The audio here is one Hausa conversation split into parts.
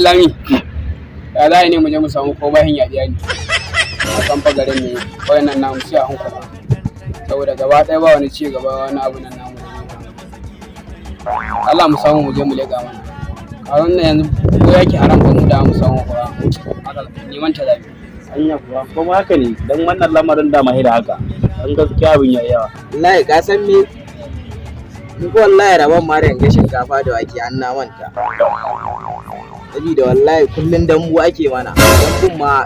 Lami, ya za a yi ne mu je mu samu ko bahin yaɗiya ne a kan garin ne kawai nan namu sai a hankula, saboda gaba ɗaya ba wani ci gaba, wani abu nan namu. Allah mu samu mu je mu leƙa mana a wannan yanzu, ko yake haram ba mu da mu samu kuwa haka neman ta zabi. Anya kuwa, kuma haka ne, dan wannan lamarin da mahi da haka dan gaskiya abin ya yawa. Wallahi ka san me, ni ko wallahi rabon ma da yanke shinkafa da wake an na manta, saboda wallahi kullun dambu ake mana. Dambun ma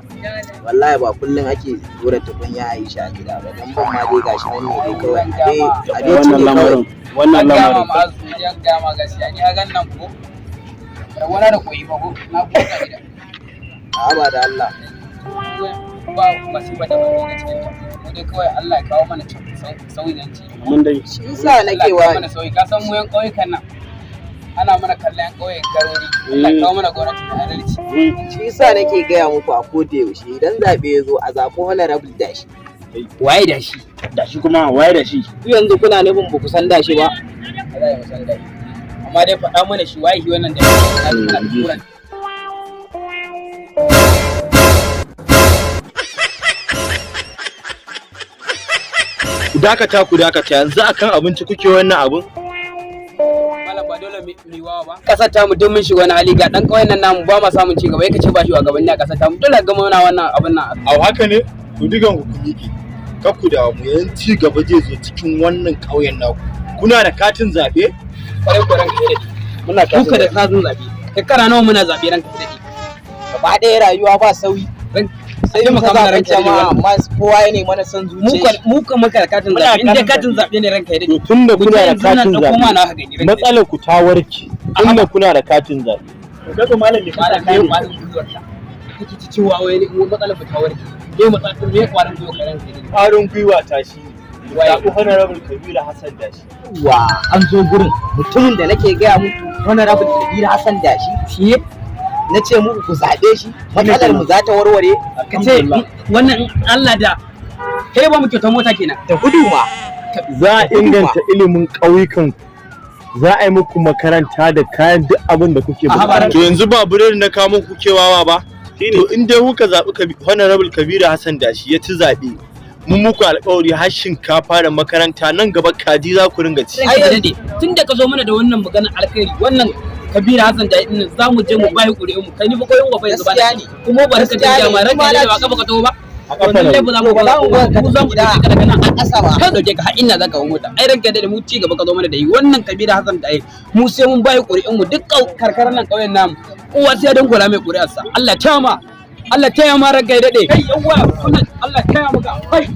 wallahi ba kullun ake dora tukunya a yi shi a gida ba. Dambun ma dai gashi nan ne dai kawai, a dai ci wannan ne kawai. Lamarin wannan An gama lamarin. Ma'azu yan gama, gaskiya ni a gan nan ko rabona da koyi ba ko na kota gida. A ba da Allah. Ba masifa da ban daga cikin ta, mu dai kawai Allah ya kawo mana sauyin ci. Mun dai Shi yasa nake Allah ya kawo wa mana sauyi. Ka san mu yan ƙauyukan nan ana mana kallon yan ƙauyen garori. Allah ya kawo mana gwamnati da adalci. Shi yasa nake gaya muku a koda yaushe, idan zaɓe ya zo a zaɓi Honorable Dashi. Waye da shi? Da shi kuma waye da shi? Ku yanzu kuna nufin ba ku san Dashi ba? Ba za mu san dai, amma dai faɗa mana shi, waye shi wannan da na turan? Ku dakata, ku dakata, yanzu akan abinci kuke wannan abun? Malam, ba dole mu yi wawa ba. Kasar tamu duk mun shiga wani hali, ga dan ƙauyen nan namu ba ma samun ci gaba, yake ce ba shi wa gabanni a kasar tamu, dole ga muna wannan abin nan. Au, haka ne? Ku digan ku miƙe. Kar ku damu, yanzu ci gaba zai zo cikin wannan ƙauyen naku. Kuna da katin zaɓe? Kwarai kwarai, ranka daɗe. Muna Kuka da katin zaɓe, shekara nawa muna zaɓe, ranka daɗe. Gaba ɗaya rayuwa ba sauyi, sai mu taimaka ta mana, zaɓen ranka daɗe. jama'a, Wannan. amma kowa ya nemi mana son Mu zuciya. Mu ka muka da katin Muna zaɓe, in dai katin katin zaɓe ne, ranka daɗe. To tunda Mu kuna je da yanzu nan katin ɗauko ma zaɓe, na haka gani, ranka daɗe. matsalar ku ta warke. Tunda kuna da katin zaɓe. Kai ko malam ne? Malam, me ƙwarin gwiwar ka kake ci cewa wai mu matsalar mu ta warke? Me matsalar, me ƙwarin gwiwar ka, ranka daɗe? Ƙwarin gwiwa ta shi ne. Waye? Zaɓi Honorable Kabiru Hassan Dashi. Wa an zo gurin mutumin da nake gaya muku, Honorable Kabiru Hassan Dashi. Shi? Na ce muku ku zaɓe shi, matsalar mu za ta warware. Ka ce wannan in Allah da kai ba mu kyautar mota kenan. Da gudu ma. Za a inganta ilimin ƙauyukan ku. Za a yi muku makaranta da kayan duk abin da kuke A buƙata. To yanzu ba biredi na kawo muku kewawa ba. To in dai kuka zaɓi Honorable Kabiru Hassan Dashi ya ci zaɓe, mun muku alƙawari har shinkafa da makaranta, nan gaba kaji za ku ringa ci. Ranka daɗe, tun da ka zo mana da wannan maganar alkhairi, wannan Kabiru Hassan da din za mu je mu bayi ƙuri'un mu. Kai ni fa koyon wa fa yanzu ba Gaskiya ne. Kuma bari ka Gaskiya dinga ne. ma, ranka Kuma daɗe, na ba kafa ka taho ba. A kafa Lallai na ba za mu Ba za mu ba bar mu za mu gida dauke ka daga nan a ƙasa ba. Ka dauke ka har ina zaka hau mota. Ai ranka daɗe, mu ci gaba ka zo mana da yi wannan Kabiru Hassan da ai mu sai mun bayi ƙuri'un mu duk karkarar nan ƙauyen namu, kowa sai ya dangwala mai ƙuri'arsa. Allah ta ma, Allah ta ma, ranka ya daɗe. Kai yawwa, wannan Allah ta maka kai.